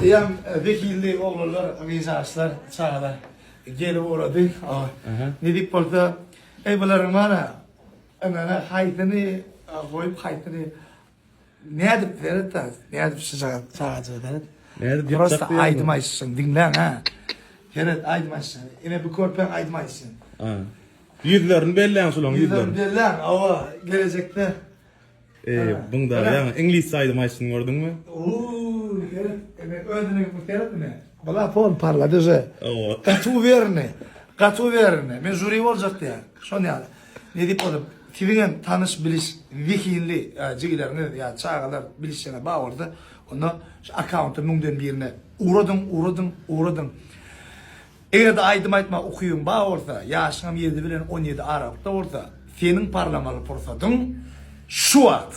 Eýýäm zehinli oglanlar, gyz-ýaşlar, çagalar gelip ugrady. Nesip bolsa, eý bularyň bar-a, ynana haýsyny goýup, haýsyny nädip seret-ä, nädip şu çagajyga seret. Nädip Prosta ýykjak diýýäňmi? aýdym aýtşyň, diňläň hä. Seret, aýdym aýtşyň. Ine bu körpäň aýdym aýtşyň. Ýüzlerini belläň şulaň Ýüzlerini ýüzlerini. belläň, hawa, gelejekde. Eý, buňda ýaňy iňlisçe aýdym aýtşyny gördüňmi? Uuu, seret, ine özüne bu seret ine. Bula pol parlady uje. Hawa. Gaty uwerny. Gaty uwerny. Men žuri boljak diýýär. Şon ýaly. Nesip bolsa, siziň hem tanyş biliş zehinli jigileriňiz ýa çagalar bilişjeňiz bar bolsa, onda şu akkaunta müňden birine ugradyň, ugradyň, ugradyň. Eger-de aýdym aýtmaga ukybyň bar bolsa, ýaşyňam ýedi bilen 17 aralykda bolsa, seniň parlamaly pursadyň şu wagt.